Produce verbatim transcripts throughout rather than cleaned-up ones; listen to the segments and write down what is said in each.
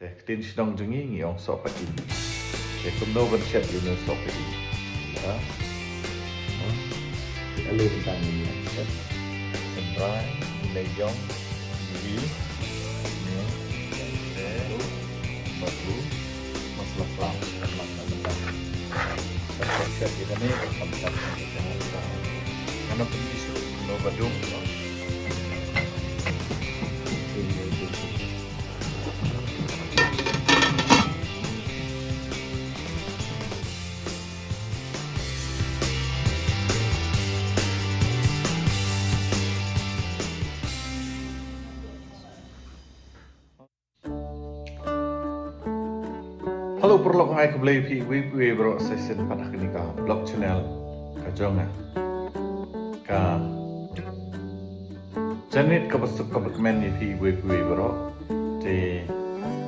Te ktien shnong jong ngi ngi ong sohpaiñ. Te kumno ban shet ïa une u sohpaiñ? Te ale mynta ngin ïa shet. Shen rai, une ïong, ïohi, ne, te, bad u masala khlaw. Kan shet ïa kane, kan shet ïa kane. Kan ïohi shuh kumno ba dung. Hello paralok, nga ai khublei ïa phi iwei pa iwei baroh sa shisien pat ha kane ka vlog channel ka jong nga. Ka janmiet kaba suk kaba kmen ïa phi iwei pa iwei baroh. Te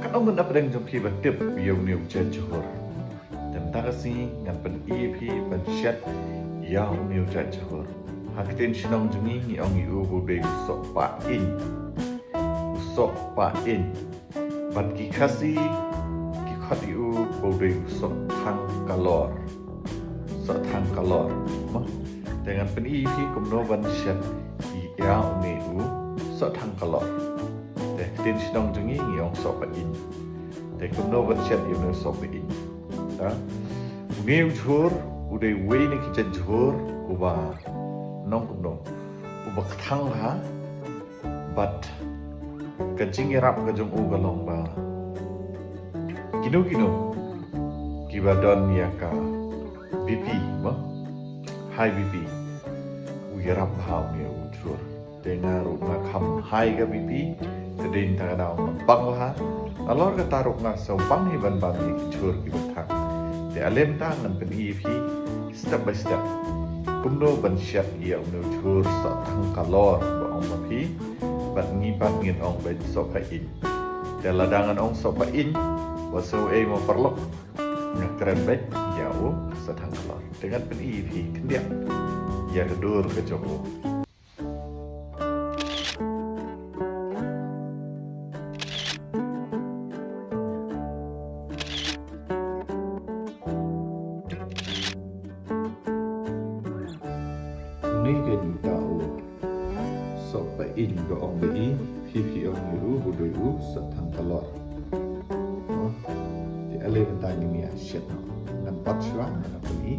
katno ngut na pdeng jong phi ba tip ïa une u jait jhur? Te mynta ka sngi ngan pyni ïa phi ban shet ïa une u jait jhur. Ha ktien shnong jong ngi ngi ong ïa u ba u dei u sohpaiñ. U sohpaiñ. Bad ki Khasi ki khot ïa u ba u dei u sohthang kalor. Sohthang kalor. Mo? Te ngan pyni ïa phi kumno ban shet ïa une u sohthang kalor. Te ktien shnong jong ngi ngi ong sohpaiñ. Te kumno ban shet ïa une u sohpaiñ? Te une u jhur u dei uwei na ki jait jhur uba nong kumno, uba kthang bha. Bad ka jingïarap ka jong u ka long ba kino kino kiba don ïa ka B P, mo, high B P, u ïarap bha une u jhur. Te nga ruh nga kham high ka B P. Te dei na kata ka daw nga pang bha. Nalor kata ruh nga sngewbang hi ban bam ïa ki jhur kiba kthang. Te ale mynta ngan pyni ïa phi step by step kumno ban shet ïa une u jhur sohthang kalor ba ong ma phi. Bad ngi pat ngin ong ba sohpaiñ. Te lada ngan ong sohpaiñ, wat sngew ei mo paralok, nga kren beit ïa u sohthang kalor. Te ngan pyni ïa phi khyndiat ïa ka dur ka jong u. Une ka dei uta u sohpaiñ ba ong ba i, phi phi ong ïa u ba u dei u sohthang kalor. Te ale mynta ngin ïa shet noh. Ngan ot shuwa, ngan pyni,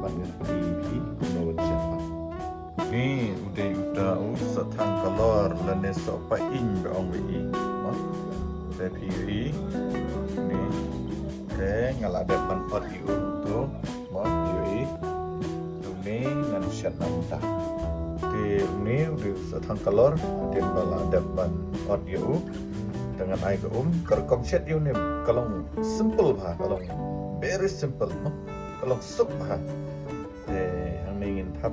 bad ngan pyni ïa phi kumno ban shet noh. Une u dei uta u sohthang kalor lane sohpaiñ ba ong ba i. Mo? Te phi ïohi. Une. Te nga la dep ban ot ïa u to. Mo, ïohi. Te une ngan shet na mynta. Te une u dei u sohthang kalor, te ba la dep ban ot ïa u. Te ngan ai ka um, ka rukom shet ïa une ka long simple bha, ka long very simple, mo. Ka long suk bha. Te hangne ngin thap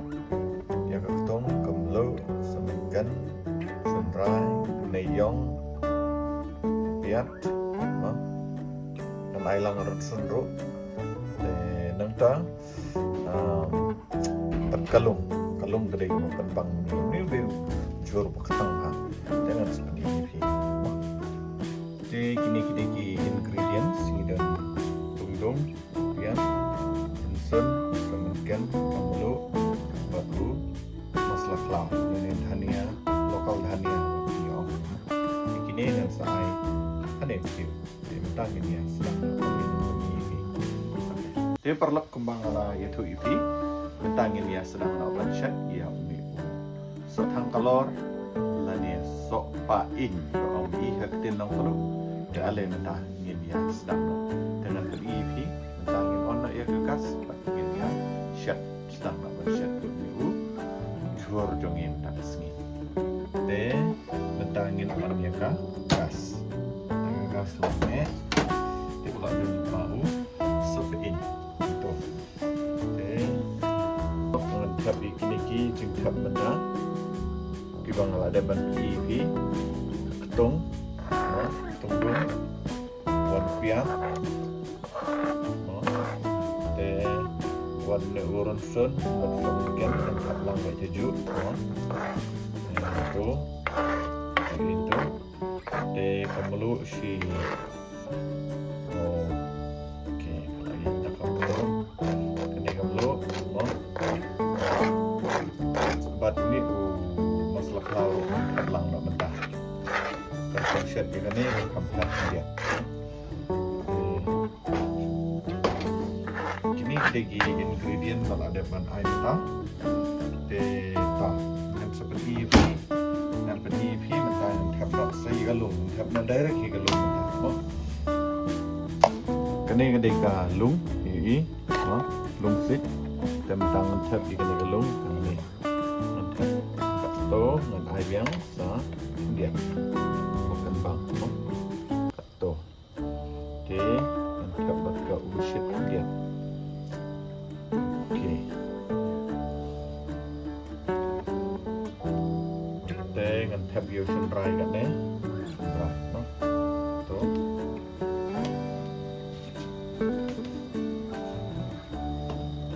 ïa ka ktong, ka mluh, samrkhyn, shynrai, une ïong, piat, mo. Ngan ai lang rynsun ruh. Te nangta, um, pat ka lung, ka lung ka dei kaba pynbang une u dei u jhur ba kthang bha. Te ngan sa pyni ïa phi. Te kine ki dei ki ingredients, ngi don dungdung, piat, rynsun, samrkhyn, ka mluh, bad u masala khlaw, lane dhania, local dhania, ngi ong. Te kine ngan sa ai hangne ïa phi. Te mynta ngin ïa sdang noh ban ïa phi. Te paralok, kumba nga la ïathuh ïa phi, mynta ngin ïa sdang noh ban shet ïa une u sohthang kalor lane sohpaiñ ba ong i ha ktien Nongkhlaw. Te ale mynta ngin ïa sdang noh. Te ngan pyni ïa phi, mynta ngin on noh ïa ka gas bad ngin ïa shet, sdang noh ban shet ïa une u jhur jong ngi mynta ka sngi. Te mynta ngin on ïa ka gas. Ka gas la meh. Te ba la dun ba u sohpaiñ. To. Te ngan thep ïa kine ki jingthep mynta kiba nga la dep ban pyni ïa phi. Ka ktong, ka ktong dum, wan piat. Mo. Te wan ne u rynsun, wan samrkhyn, ngan thep lang beit juh. Mo. Te to. Te to. Te ka mluh shi. Oh. Okay, ka la ïeng da ka mluh. Kane ka mluh, mo. Bad une u masala khlaw ruh kham pat lang noh mynta. Ka kham shet ïa kane, ka kham pat ïa. Kine ki dei ki ingredient ba la dep ban ai mynta. Te ta ngan sa pyni ïa phi, ngan pyni ïa phi mynta ngan thep noh sa ïa ka lung, ngan thep noh direct ïa ka lung mynta. Mo. Kane ka dei ka lung, ïa i, mo, lung sit. Te mynta ngan thep ïa kane ka lung, kane. Ngan thep. Kato, ngan ai biang sa, biang. Mo, kan bang, mo. Kato. Te ngan thep bad ka u shit khyndiat. Okay. Te ngan thep ïa u shynrai katne. Shynrai, no? To.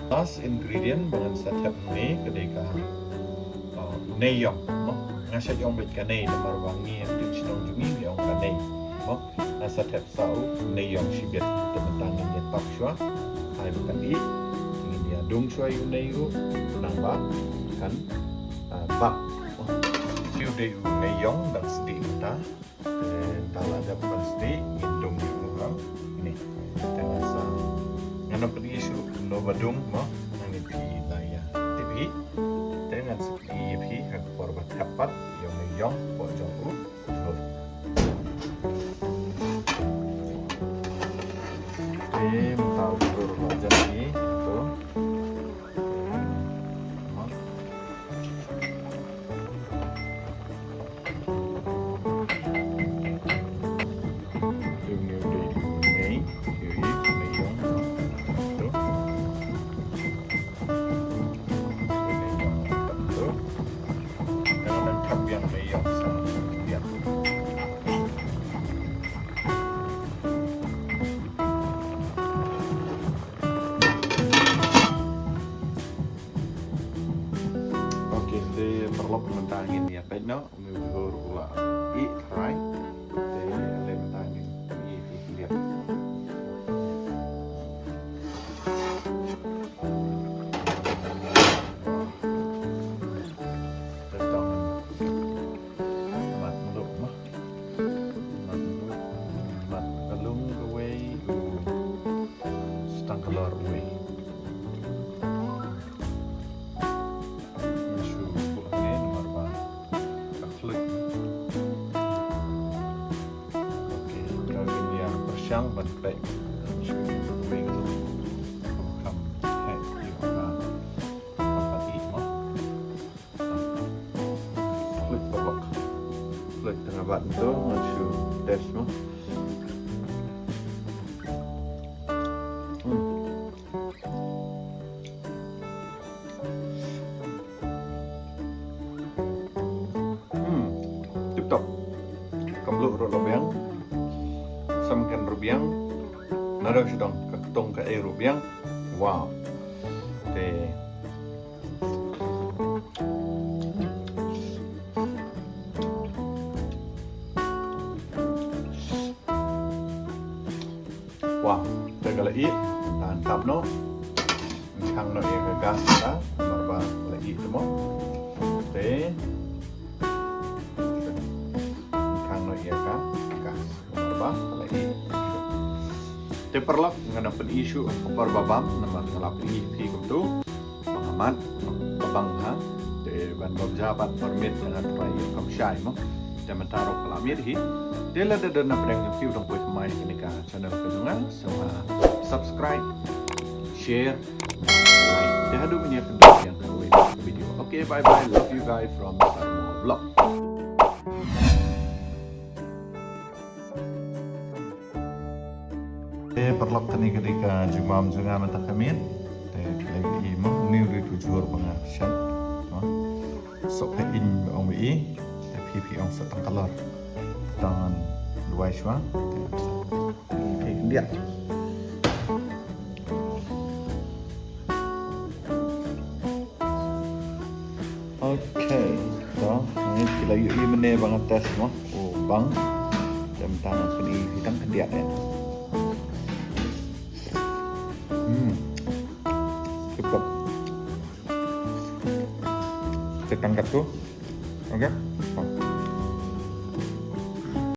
Last ingredient ba ngan sa thep hangne ka dei ka, uh, nei ïong, no? Nga shait ong beit ka nei namar ba ngi ha ktien shnong jong ngi ngi ong ka nei, no? Nga sa thep sa u nei ïong shibit, te mynta ngin ïa tok shuwa. Ai ba kan ih, ngin ïa dung shuwa ïa u nei ruh, khnang ba kan, ah, bak. Te u dei u nei ïong dang sdih mynta. Te mynta la dep ban sdih, ngin dung ïa u rang. Ni. Te nga sa, ngan ym pyni shuh kumno ba dung mo, ngan ïa phi la ïa tip hi. Te ngan sa pyni ïa phi ha ka por ba thep pat ïa u nei ïong hapoh jong u. Te mynta u jhur ruh la jan hi to. Te une u dei u nei, u dei u nei ïong. To. U nei ïong to. Te ngan thep biang nei ïong sa biang. Okay, te paralok mynta ngin ïa peit noh, une u jhur u la ih tharai. Te ale mynta ngin ïa phi khyndiat. Te tang mat mluh mo. Mat mluh. Mat ka lung kawei, u stang kalor uwei. Nga shu buh hangne namar ba ka khluit. Okay, ka ngin ïa pyrshang ban peit. Shu buh uwei ka lung. Kham heh ïa ka. Kham pat ih mo. Khluit paralok. Khluit, tang ba ngan to, ngan shu test mo. Hmm. Hmm. Tip top. Ka mluh ruh la biang. Samken ruh biang. Naduh sha dong ka ktong kaei ruh biang. Wow. Te Wow, te ka la ih, ngan tap noh. Ngan khang noh ïa ka gas ta, namar ba la ih te mo. Te ngan khang noh ïa ka gas, namar ba la ih. Te paralok, ngan ym pyni shuh ha ka por ba bam, namar nga la pyni phi kumto. Ba nga mad, ba bang ha. Te ban bam ja pat por miet te nga try ïoh kam shai mo. Te mynta ruh ka la miet hi. Te lada don na pdeng jong phi u dang poi thymmai ha kane ka channel ka jong nga, sngewbha subscribe, share, like. Te haduh mynta ka dei ïa kawei ka video. Okay, bye bye. Love you guys from Sarmo Vlog. Te paralok, kane ka dei ka jingbam jong nga mynta ka miet. Te phi la ïohi mo, une u dei utu u jhur ba nga shet mo. Soh ka ïing ba ong ba i. Te phi phi ong soh tang kalor. Tang duwai shuwa. Te phi khyndiat. Okay, to, ngi ki la ïohi mynne ba nga test mo. U bang. Mynta nga pyni phi tang khyndiat ïa. Hmm. Tip top. Te tang katto. Okay.